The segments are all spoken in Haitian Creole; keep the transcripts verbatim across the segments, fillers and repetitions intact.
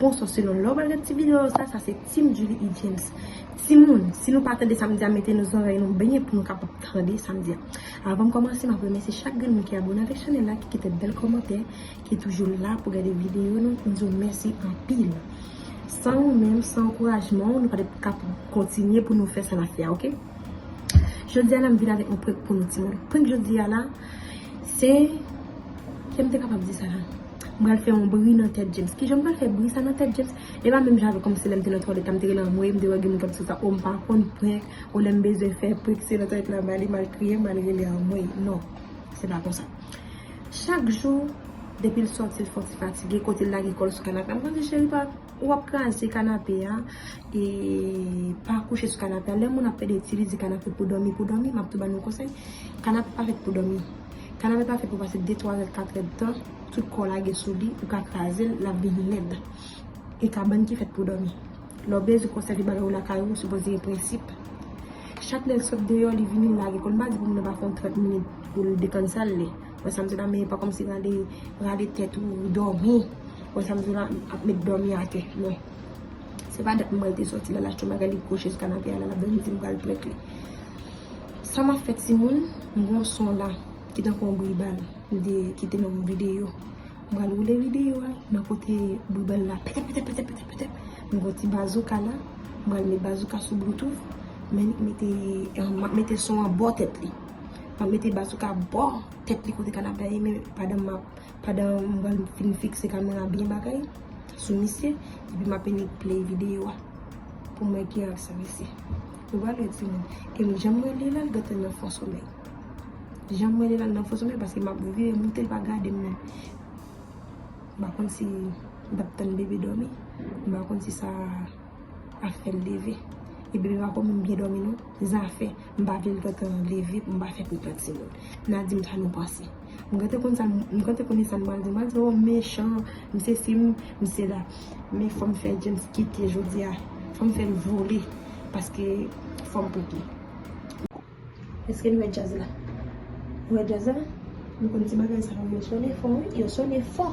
Bonswa, selon lè w pral gade ti videyo sa, sa se Team Julie E James. Timoun, si nou pa tande sa m di a, mete nou zòrèy nou benyen pou nou kapab tande sa m di a. Avan m kòmanse, m ap remèsye chak grenn moun ki abòne avèk chanèl la, ki kite bèl kòmantè, ki toujou la pou gade videyo nou. M di w mèsi anpil. San ou menm, san ankourajman w, nou pa t ap ka kontinye pou nou fè sa n ap fè a, oke? Jodi a la, m vin avèk yon prank pou nou, timoun. Prank jodi a la, se, jan m te kapab di sa la? M pral fè yon bri nan tèt James. Kijan m pral fè bri sa nan tèt James? E pa menm jan avèk kòmsi lè m te nan twalèt la, m te rele anmwey, m te wè gen moun k ap di sa, o, m pa konn prank, o, lè m bezwen fè prank, se nan twalèt la m ale, m al kriye, m al rele anmwey. Non, se pa konsa. Chak jou, depi l sòti, l fè yon ti fatige, kote l lage kò l sou kanapè a, m konn di, cheri, pa, ou ap kraze kanape a, e pa kouche sou kanape a. Lè moun ap plede itilize kanape pou dòmi, pou dòmi, m ap tou ba nou konsèy, kanape pa fèt pou dòmi. Kanape pa fèt pou pase de, twa zè, kat zè tan, tout kò w lage sou li, ou ka kraze l, l ap vin lèd. E kabann ki fèt pou dòmi. Lè w bezwen konsève bagay ou lakay ou, ou sipoze gen prensip. Chak lè l sot deyò, li vini, l lage kò l. M pa di pou moun nan pa fè yon trant minit pou l detann sa l ye. Wè sa m di w la, men e pa kòmsi rale, rale tèt ou, dòmi. Wè sa m di w la, ap met dòmi atè. Non. Se pa dat m pral te sòti la, l achte yon bagay, li kwoche sou kanape a la, l ap vin di m pral prank li. Sa m ap fè, timoun, m gen yon son la, ki tankou yon bri bal, m te kite nan yon videyo. M pral woule videyo a, m ap pote bri bal la, pètèp, pètèp, pètèp, pètèp, pètèp. M gen yon ti bazouka la, m pral met bazouka sou Bluetooth, men m ap mete, eh, m ap mete son an bò tèt li. M ap mete bazouka bò tèt li kote kanape a ye, men pandan m ap, pandan m pral fin fikse kamera byen bagay sou misye, epi m ap vin play videyo a pou m wè ki reyaksyon misye. Nou pral wè timoun. E m jan m wè li la, l gentan nan fon somèy. Jan m wè li la, l nan fon somèy, paske m ap vire moute, l pa gade m menm. M pa konn si l t ap tann bebe dòmi. M pa konn si sa ap fè l leve. E bebe pa konn menm byen dòmi non. Zafè, m pa vle l gentan leve pou m pa fè prank la timoun. N a di m sa nou panse. M gentan konn sa, m gentan konnen sa m pral di. M pral di, o, mechan, m sesi, m, m sela. Men fò m fè James kite jodi a. Fò m fè l vole. Paske fò m prank li. Èske nou wè djaz la? Nou wè djaz la? Nou konn ti bagay sa yo, yo sone fò, wi. Yo sone fò.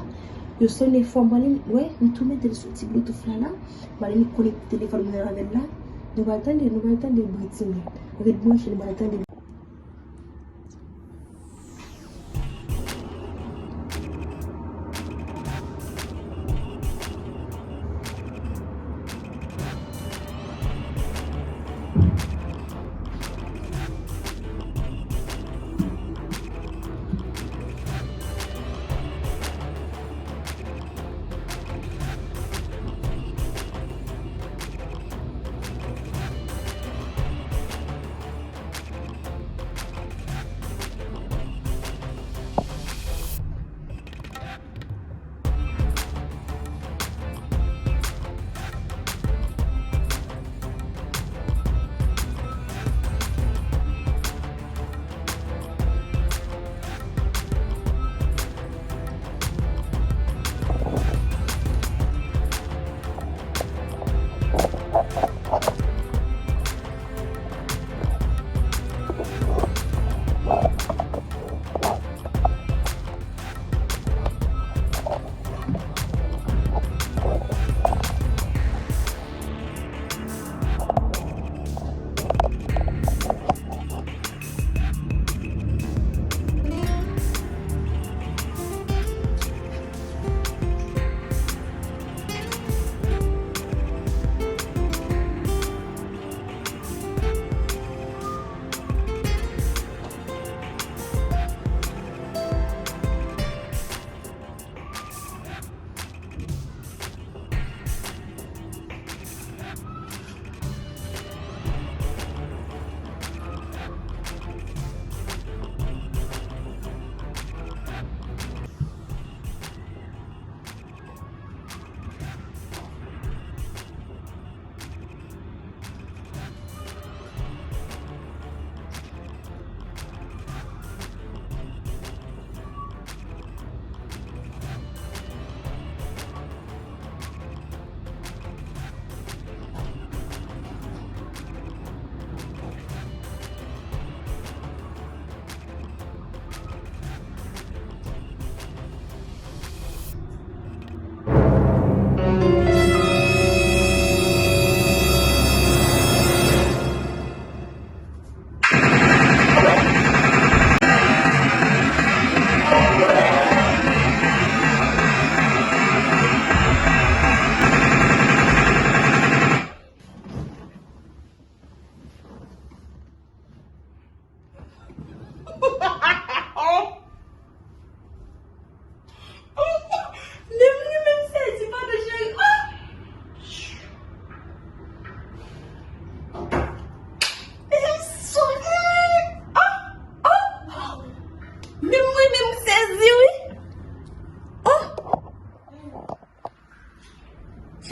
Yo sone fò. M pral, wè, m tou mete l sou ti Bluetooth la, la. M pral konekte telefòn mwen avè l la. Nou pral tande, nou pral tande bri timoun. Ret branche, nou pral tande.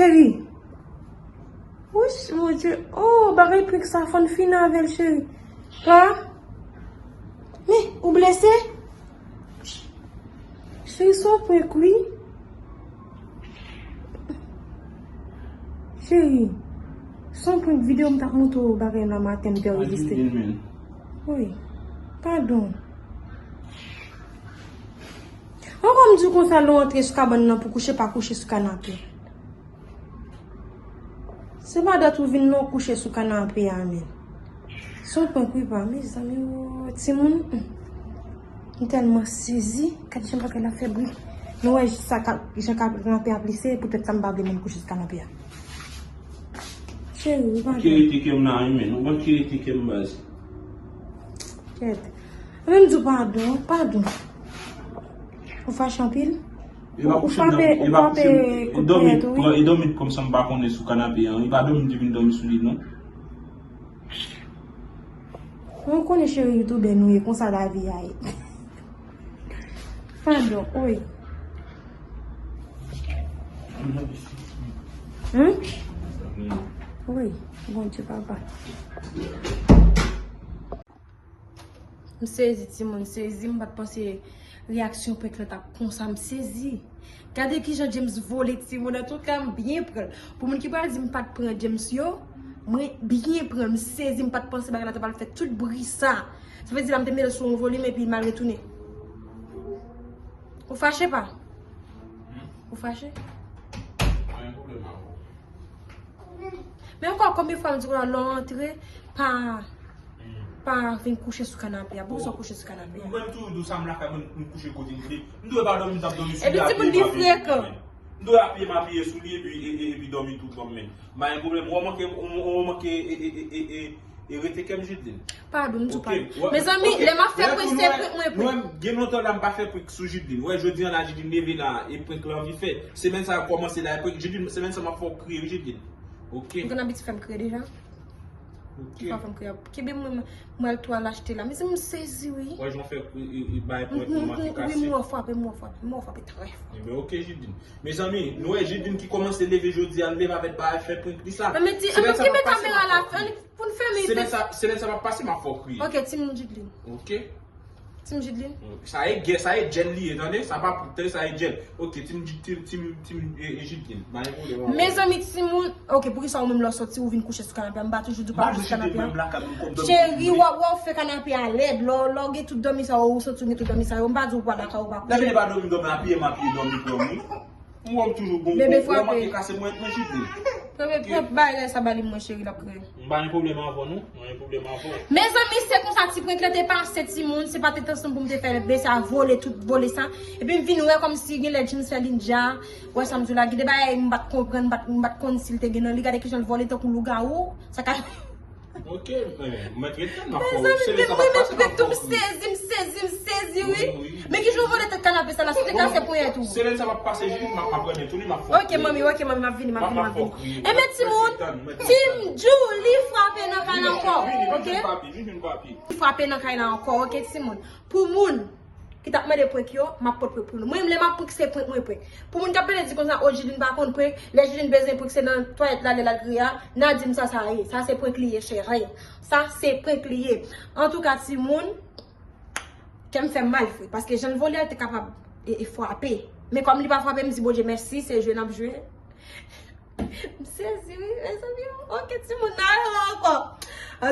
Cheri. Wouch, Bondye. Oh, bagay prank sa, fò n fini avè l, cheri. Pa. Men, ou blese? Cheri, se yon prank, wi. Cheri, se yon prank, videyo m t ap montre w bagay la maten, m te anrejistre. Wi. Padon. Ankò m di w konsa, lè w antre sou kabann nan pou kouche, pa kouche sou kanape. Se pa dat ou vin non kouche sou kanape a, men. Se yon prank wi pa, mezanmi, o, timoun. Hmm. M tèlman sezi, gad jan bagay la fè bri. Nou wè sa ka, jan kanape a plise, poutèt sa m pa vle moun kouche sou kanape a. Cheri, ou pa ki rete kè m nan wi, men. Ou pa ki rete kè m baz. Kèt. Mwen m di w padon, padon. Ou fache anpil? Ou frape, ou frape kout ponyèt ou, wi. E dòmi kòmsi m pa konnen sou kanape a, wi. Pa dòmi, di vin dòmi sou li, non. Mwen konnen cheri youtubè nou ye, konsa lavi a ye. Padon, wi. Hmm? Wi, Bondye papa. M sezi, timoun, sezi. M pa t panse reyaksyon prank lan t ap konsa. M sezi. Gade kijan James vole timoun. Antouka, m byen pran l. Pou moun ki pral di m pa t pran James yo, mwen byen pran l. M sezi, m pa t panse bagay la t ap al fè tout bri sa. Sa vle di la, m te mete l sou yon volim epi m al retounen. Ou fache pa? Ou fache? Pa gen pwoblèm avè w. Men ankò, konbyen fwa m di w la, lè w antre, pa, pa vin kouche sou kanape a. Poukisa w kouche sou kanape a? Mwen, m toujou di w sa, m lakay mwen, m kouche kote m vle. M dwe pa dòmi, m t ap dòmi sou li. Epi timoun, li frekan. M dwe apiye, m apiye sou li, epi, e, e, epi dòmi tou kòm men. M pa gen pwoblèm. Ou manke, ou, ou manke, e, e, e, e, e, E rete kè m, Judeline. Padon, m di w padon. Mezanmi, lè m ap fè prank, se prank mwen prank. Gen lontan la m pa fè prank sou Judeline. Wè, jodi an la, Judeline leve la, e prank la anvi fè. Semèn sa a kòmanse la, e prank Judeline, semèn sa m ap fè w kriye, wi, Judeline. Ok. Ou gen abitid fè m kriye deja? Ok. Ou pa fè m kriye. Kenbe mwen, mwen al tou al achte la. Mezanmi, m sezi, wi. Wè, jan w fè, e, e, e, bay prank mwen, m ap kase. Wi, m wè w frape, m wè w frape, m wè w frape trè fò. Ebyen, ok, Judeline. Mezanmi, nou wè Judeline ki kòmanse leve jodi a, l leve avèk bagay fè prank li sa. Mwen di, ann kenbe kamera la, ann Pou n fèmen. Semèn sa, semèn sa p ap pase, m ap fè w kriye. Ok, timoun Judeline. Ok. Timoun Judeline. Sa e gè, sa e djèl li ye, tande? Sa pa prank, tande, sa e djèl. Ok, timoun Ju-, timoun, timoun, timoun, e, e, Judeline. Pa gen pwoblèm avè w. Mezanmi, timoun. Ok, poukisa ou menm lè w sòti, ou vin kouche sou kanape a? M pa toujou di w pa kouche sou kanape a. Cheri, w ap, w ap fè kanape a lèd. Lè w, lè w gen tout dòmi sa yo, ou santi w gen tout dòmi sa yo. M pa di w pa lakay ou pa kouche. Dèfè pa dòmi, dòmi, apiye, m apiye, dòmi, dòmi. M wè w toujou bon, bon, bon, manke kase mwen, mwen Judeline. Premye, premye bagay sa ba li mwen cheri, l ap kriye. M pa gen pwoblèm avè w, non. M pa gen pwoblèm avè w. Mezanmi, se konsa ti prank la te pase, timoun. Se pa te entansyon pou m te fè bese a vole, tout vole sa. Epi m vin wè kòmsi gen lè James fè li dja. Wè sa m di w la, gen de bagay m pa t konprann, m pa t, m pa t konn si l te gen nan li. Gade kijan l vole tankou lougawou. Sa ka Ok, men, mèt ret tann, m ap fè w. Mezanmi, men mwen menm pèt tou, m sezi, m sezi, m sezi, wi. Men kijan w vole tèt kanape sa la, si w te kase ponyèt ou. Semèn sa p ap pase, Judeline, m ap, m ap renmen tounen, m ap fè w. Ok, manmi, ok, manmi, m ap vini, m ap vini, m ap vini. Ebyen, timoun, Team Julie frape nan kay la ankò, ok? Li frape nan kay la ankò, ok, timoun? Pou moun ki t ap mande prank yo, m ap pot prank pou nou. Mwen, lè m ap prank, se prank mwen prank. Pou moun k ap pale di konsa, o, Judeline pa konn prank, lè Judeline bezwen prank, se nan twalèt l ale, l al kriye a. N a di m sa, sa ye. Sa se prank li ye, cheri. Sa se prank li ye. Antouka, timoun, kè m fè m mal vre. Paske jan l vole a, l te kapab e, e frape. Men kòm li pa frape, m di Bondye mèsi, se jwe n ap jwe. M sezi wi, mezanmi. Ok, timoun, n a wè ankò.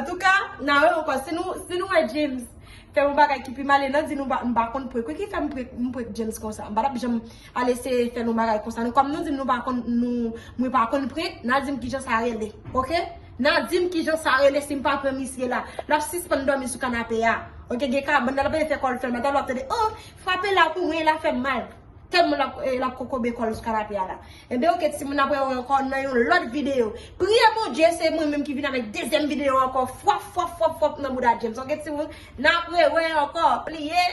Antouka, n a wè ankò. Si nou, si nou wè James fè yon bagay ki pi male, n a di nou pa, m pa konn prank. Ki fè m prank, m prank James konsa? M pa t ap janm al eseye fè nou bagay konsa. Nou, kòm nou di m nou pa konn, nou, mwen pa konn prank, n a di m kijan sa rele. Ok? N a di m kijan sa rele si m pa pran misye la. L ap sispann dòmi sou kanape a. Ok, gen kabann nan, l ap fè kò l fè mal. Talè w ap tande, oh, frape la pou mwen, l ap fè m mal. Tèlman l ap, eh, l ap kokobe kò l sou kanape a la. Enben, ok, timoun, n ap rewè ankò nan yon lòt videyo. Priye Bondye, se mwen menm ki vin avèk dezyèm videyo ankò. Fwap, fwap, fwap, fwap nan bouda James. Ok, timoun, n ap rewè ankò. Pliye.